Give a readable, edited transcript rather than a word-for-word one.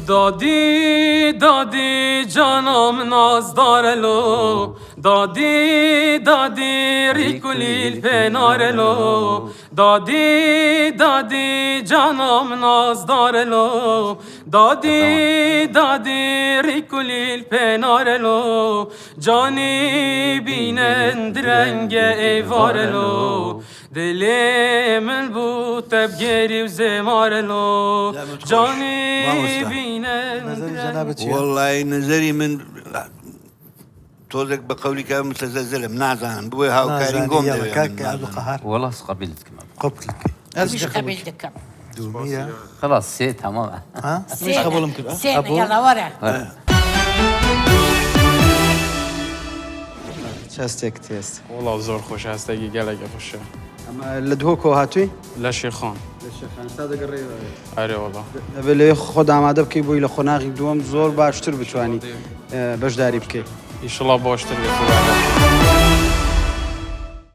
دادی دادی جانم نازدارلو دادی دادی ریکولیل پنارلو دادی دادی جانم نازدارلو دادی دادی ریکولیل پنارلو جانی بینند رنگ ایوارلو دلی من بو تبگیری و زمارلو جانی بینند نظری جنابت چییە؟ وەڵی نظری من تۆزێک بە قەولی کە متەزەلزلم نازانم بۆیە هاوکارین گۆم يلا دەوێ كاك من عبد نازانم. القهار والله قبلت كمان قبلك مش قبل دكم دومية خلاص سي تمام ها سينا قبولم كده. سينا قبول. يلا ورا چ هەستێکت هێست؟ وەڵا زۆر خۆشە هەستێکی گەلێکی خۆشە. ئەمە لە دهۆکەوە هاتووی؟ لە شێخان. لە شێخان تا دەگەڕێیەوە. ئەرێ وەڵا. دەبێت لەوێ خۆت ئامادە بکەی بۆی لە قۆناغی دووەم زۆر باشتر بتوانی بەشداری بکەیت. ئیشەڵا باشتر بێت.